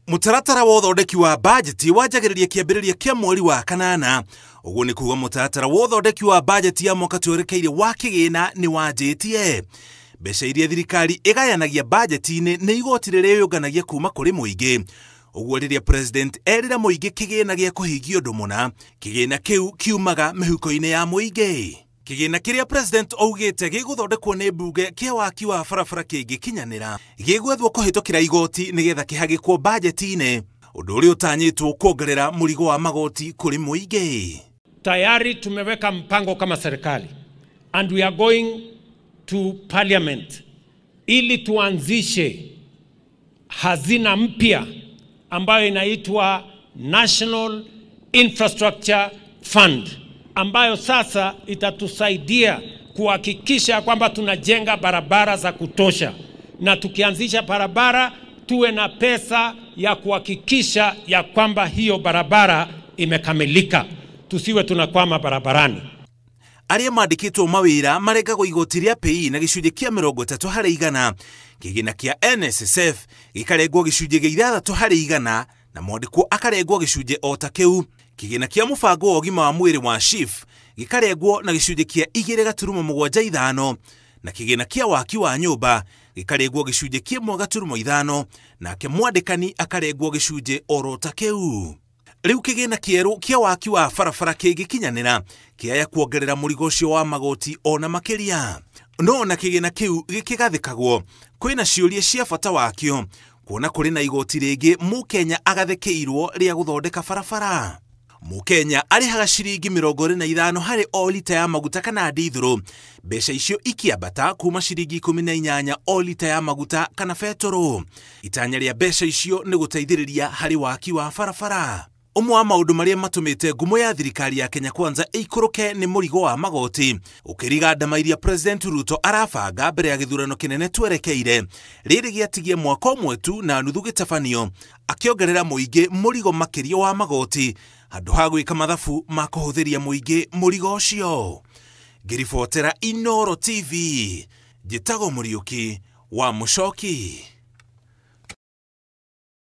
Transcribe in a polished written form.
Mũtaratara wa ũthondeki wa bajeti wanjagĩrĩria kĩambĩrĩria kĩa mweri wa kanana. Ũguo nĩ kuga mũtaratara wa ũthondeki wa bajeti ya mwaka twerekeire wa kĩgĩna nĩ wanjĩtie. Mbeca iria thirikari ĩgayanagia bajeti-inĩ nĩ igoti rĩrĩa yũnganagia kuma kũrĩ mũingĩ. Ũguo rĩrĩa president erĩra mũingĩ kĩgĩna gĩa kũhingia ũndũ mũna, kĩgĩna kĩu kiumaga mĩhuko-inĩ ya mũingĩ. Kĩgĩna kĩrĩa president augĩte gĩgũthondekwo nĩ mbunge kĩa waki wa barabara kĩngĩkinyanĩra gĩgwethwo kũhĩtũkĩra igoti nĩgetha kĩhagĩkwo bajeti-inĩ, ũndũ ũrĩa ũtanyĩtwo kuongerera mũrigo wa magoti kũrĩ mũingĩ. Tayari tumeweka mpango kama serikali and we are going to parliament ili tuanzishe hazina mpya ambayo inaitwa National Infrastructure Fund, ambayo sasa itatusaidia kuhakikisha kwamba tunajenga barabara za kutosha, na tukianzisha barabara tuwe na pesa ya kuhakikisha ya kwamba hiyo barabara imekamilika, tusiwe tunakwama barabarani. Arĩa mandĩkĩtwo mawĩra marengagwo igoti rĩa PAYE na gĩcunjĩ kĩa 30%, kĩgĩna kĩa NSSF gĩkarengwo gĩcunjĩ gĩa 6% na mwandĩkwo akarengwo gĩcunjĩ o ta kĩu. Kĩgĩna kĩa mũbango wa ũgima wa mwĩrĩ wa SHIF gĩkarengwo na gĩcunjĩ kĩa 2.75 na kĩgĩna kĩa waki wa nyũmba gĩkarengwo gĩcunjĩ kĩa 1.5 nake mwandĩkani akarengwo gĩcunjĩ oro ta kĩu. Rĩu kĩgĩna kĩerũ kĩa waki wa barabara kĩngĩkinyanĩra kĩaya kuongerera mũrigo ũcio wa magoti ona makĩria. No na kĩgĩna kĩu gĩkĩgathĩkagwo kwĩna ciũria cia bata wakĩo, kuona kũrĩ na igoti rĩngĩ mũkenya agathĩkĩirwo rĩa gũthondeka barabara. Mũkenya arĩhaga ciringi 25 harĩ o lita ya maguta kana ndithũrũ, mbeca icio ikĩambata kuma ciringi 18 o lita ya maguta kana betũrũ. Itanya rĩa mbeca icio nĩ gũteithĩrĩria harĩ waki wa barabara. Ũmwe wa maũndũ marĩa matũmĩte ngumo ya thirikari ya Kenya Kwanza ĩikũrũke nĩ mũrigo wa magoti, ũkĩriga ndama iria President Ruto arabanga mbere ya gĩthurano kĩnene twerekeire. Rĩrĩ gĩatigie mwaka ũmwe tu na nuthu gĩtabanio, akĩongerera mũingĩ mũrigo makĩria wa magoti handũ ha gwĩka mathabu ma kũhũthĩria mũingĩ mũrigo ũcio. Ngĩribotera Inooro TV, njĩtagwo Mũriũki wa Mũcoki.